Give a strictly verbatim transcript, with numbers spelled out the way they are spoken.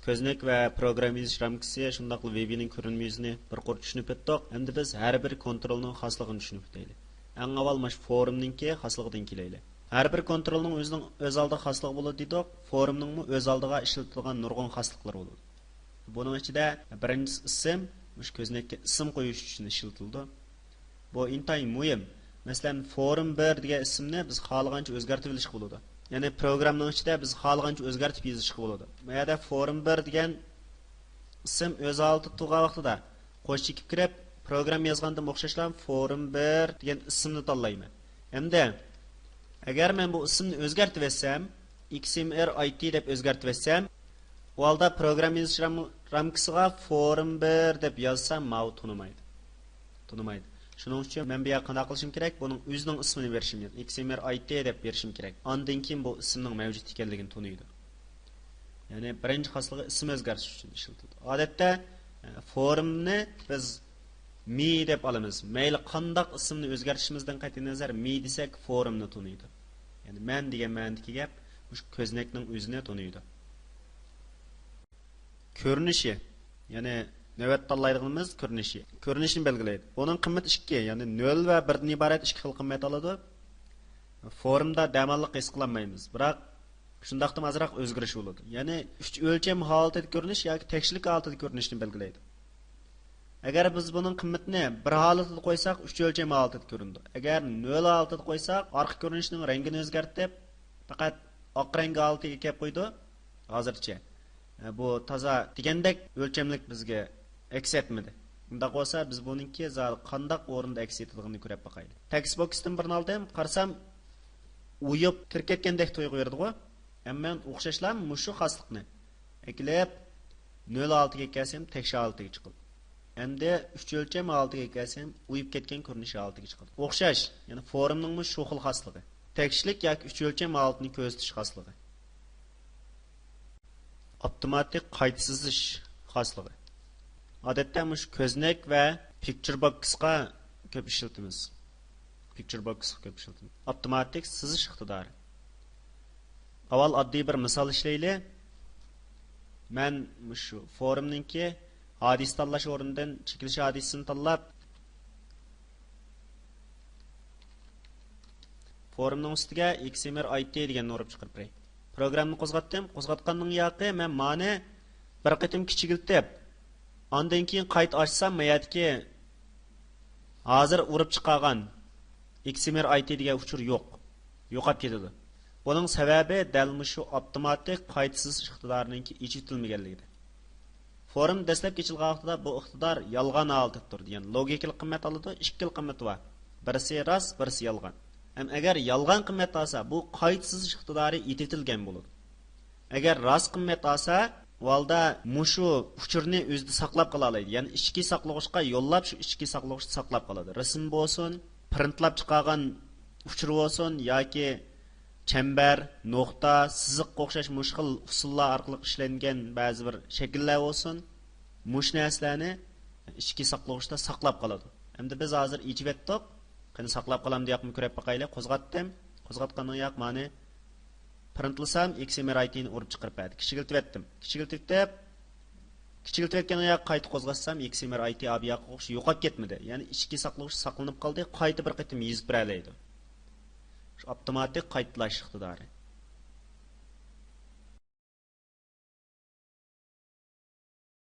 كۆزنەك ۋە پروگرامما يېزىش رامكىسى، شۇنداقلا ۋىۋىنىڭ كۆرۈنمە يۈزىنى بىر قۇر چۈشىنىپ ئۆتتۇق. ئەمدى بىز ھەر بىر كونترولنىڭ خاسلىقىنى چۈشىنىپ ئۆتەيلى. ئەڭ ئاۋۋال ماش فورمنىڭكى خاسلىقىدىن كېلەيلى. ھەر بىر كونترولنىڭ ئۆزىنىڭ ئۆز ئالدىغا خاسلىقى بولىدۇ دېدۇق. فورمنىڭمۇ ئۆز ئالدىغا ئىشلىتىدىغان نۇرغۇن خاسلىقلىرى بولىدۇ. بۇنىڭ ئىچىدە بىرىنچىسى ئىسىم، مۇشۇ كۆزنەككە ئىسىم قويۇش ئۈچۈن ئىشلىتىلىدۇ. بۇ ئىنتايىن مۇھىم. مەسىلەن، فورم بىر دېگەن ئىسىمنى بىز خالىغانچە ئۆزگەرتىۋېلىشقا بولىدۇ. يەنى پروگراممىنىڭ ئىچىدە بىز خالىغانچە ئۆزگەرتىپ يېزىشقا بولىدۇ. بۇ يەردە فورم بىر دېگەن ئىسىم ئۆز ھالىتىدە تۇرغان ۋاقتىدا قوش چېكىپ كىرىپ، پروگرامما يازغاندىمۇ ئوخشاشلا فورم بىر دېگەن ئىسىمنى تاللايمەن. ئەمدى ئەگەر مەن بۇ ئىسىمنى ئۆزگەرتىۋەتسەم، ئېكس ئېم ئېل ئاي تى دەپ ئۆزگەرتىۋەتسەم، ئۇ ھالدا پروگرامما يېزىش رام-، رامكىسىغا فورم بىر دەپ يازسام، ماۋۇ تونۇمايدۇ. تونۇمايدۇ. شۇنىڭ ئۈچۈن مەن بۇ يەرگە قانداق قىلىشىم كېرەك؟ بۇنىڭ ئۆزىنىڭ ئىسمىنى بېرىشىم، يەنى ئېكس ئېم ئېل ئاي تى دەپ بېرىشىم كېرەك. ئاندىن كېيىن بۇ ئىسىمنىڭ مەۋجۇت ئىكەنلىكىنى تونۇيدۇ. يەنى بىرىنچى خاسلىقى ئىسىم ئۆزگەرتىش ئۈچۈن ئىشلىتىلىدۇ. ئادەتتە، ئە، فورمنى بىز مى دەپ ئالىمىز. مەيلى قانداق ئىسىمنى ئۆزگەرتىشىمىزدىن قەتئىينەزەر، مى دېسەك فورمنى تونۇيدۇ. يەنى مەن دېگەن مەنىدىكى گەپ مۇشۇ كۆزنەكنىڭ ئۆزىنى تونۇيدۇ. كۆرۈنۈشى، يەنى نۆۋەت تاللايدىغىنىمىز كۆرۈنۈشى. كۆرۈنۈشىنى بەلگىلەيدۇ. ئۇنىڭ قىممىتى ئىككى، يەنى نۆل ۋە بىردىن ئىبارەت ئىككى خىل قىممەت ئالىدۇ. فورمدا دەماللىق ھېس قىلالمايمىز، بىراق شۇنداقتىمۇ ئازراق ئۆزگىرىش بولىدۇ. يەنى ئۈچ ئۆلچەم ھالىتىدە كۆرۈنۈش ياكى تەكشىلىك ھالىتىدە كۆرۈنۈشنى بەلگىلەيدۇ. ئەگەر بىز بۇنىڭ قىممىتىنى بىر ھالىتىدە قويساق، ئۈچ ئۆلچەم ھالىتىدە كۆرۈنىدۇ. ئەگەر نۆل ھالىتىدە قويساق، ئارقا كۆرۈنۈشنىڭ رەڭگىنى ئۆزگەرتىپ، پەقەت ئاق رەڭگى ھالىتىگە كەپ قويىدۇ ھازىرچە. ئە، بۇ تازا دېگەندەك ئۆلچەملىك بىزگە ئەكس ئەتمىدى. ئۇنداق بولسا، بىز بۇنىڭكى زادى قانداق ئورۇندا ئەكس ئېتىدىغىنىنى كۆرۈپ باقايلى. تېكىست بوكستىن بىرنى ئالدىم، قارىسام، ئۇيۇپ كىرىپ كەتكەندەك تۇيغۇ بېرىدىغۇ. ھەم مەن ئوخشاشلا مۇشۇ خاسلىقنى ئەكىلىپ، نۆل ھالىتىگە كەلسەم، تەكشى ھالىتىگە چىقىدۇ. ئەمدى ئۈچ ئۆلچەم ھالىتىگە كەلسەم، ئۇيۇپ كەتكەن كۆرۈنۈش ھالىتىگە چىقىدۇ. ئوخشاش، يەنى فورمنىڭمۇ شۇ خىل خاسلىقى. تەكشىلىك ياكى ئۈچ ئۆلچەم ھالىتىنى كۆزىتىش خاسلىقى. ئاپتوماتىك قايتا سىزىش خاسلىقى. ئادەتتە مۇشۇ كۆزنەك ۋە پىكچىر بوكسقا كۆپ ئىشلىتىمىز. پىكچىر بوكسقا كۆپ ئىشلىتىمىز. ئاپتوماتىك سىزىش ئىقتىدارى. ئاۋۋال ئاددىي بىر مىسال ئىشلەيلى. مەن مۇشۇ فورمنىڭكى ھادىسە تاللاش ئورنىدىن چېكىلىش ھادىسىسىنى تاللاپ، فورمنىڭ ئۈستىگە ئېكس ئېم ئېل ئاي تى دېگەننى ئۇرۇپ چىقىرىپ بېرەي. پروگراممىنى قوزغاتتىم. قوزغاتقاندىن ياقى مەن مانى بىر قېتىم كىچىكلىتىپ، ئاندىن كېيىن قايتا ئاچسام، ما يەردىكى ھازىر ئۇرۇپ چىقارغان ئېكس ئېم ئېل ئاي تى دېگەن ئۇچۇر يوق. يوقاپ كېتىدۇ. بۇنىڭ سەۋەبى دەل مۇشۇ ئاپتوماتىك قايتا سىزىش ئىقتىدارىنىڭكى ئېچىۋېتىلمىگەنلىكىدە. فورم دەسلەپكى ئېچىلغان ۋاقتىدا بۇ ئىقتىدار يالغان ھالىتىدە تۇرىدۇ. يەنى لوگىكىلىق قىممەت ئالىدۇ، ئىككىلا قىممىتى بار. بىرسى راست، بىرسى يالغان. ھەم ئەگەر يالغان قىممەت ئالسا، بۇ قايتا سىزىش ئىقتىدارى ئېتىۋېتىلگەن بولىدۇ. ئەگەر راست قىممەت ئالسا، ئۇ ھالدا مۇشۇ ئۇچۇرنى ئۆزىدە ساقلاپ قالالايدۇ. يەنى ئىچكى ساقلىغۇچقا يوللاپ، شۇ ئىچكى ساقلىغۇچتا ساقلاپ قالىدۇ. رەسىم بولسۇن، پرىنتلاپ چىقارغان ئۇچۇر بولسۇن ياكى چەمبەر، نۇقتا، سىزىققا ئوخشاش مۇشۇ خىل ئۇسۇللار ئارقىلىق ئىشلەنگەن بەزى بىر شەكىللەر بولسۇن، مۇشۇ نەرسىلەرنى ئىچكى ساقلىغۇچتا ساقلاپ قالىدۇ. ئەمدى بىز ھازىر ئېچىۋەتتۇق. قېنى، ساقلاپ قالامدۇ ياقمۇ كۆرۈپ باقايلى. قوزغاتتىم. قوزغاتقاندىن ياق مانى پرىنتلىسام، ئېكس ئېم ئېل ئاي تى نى ئۇرۇپ چىقىرىپ بەردى. كىچىكلىتىۋەتتىم. كىچىكلىتىۋېتىپ، كىچىكلىتىۋەتكەندىن ياق قايتا قوزغاتسام، ئېكس ئېم ئېل ئاي تى ئابىياققا ئوخشاش يوقاپ كەتمىدى. يەنى ئىچكى ساقلىغۇچ ساقلىنىپ قالدى، قايتا بىر قېتىم يېزىپ بېرەلەيدۇ. شۇ ئاپتوماتىك قايتىلاش ئىقتىدارى.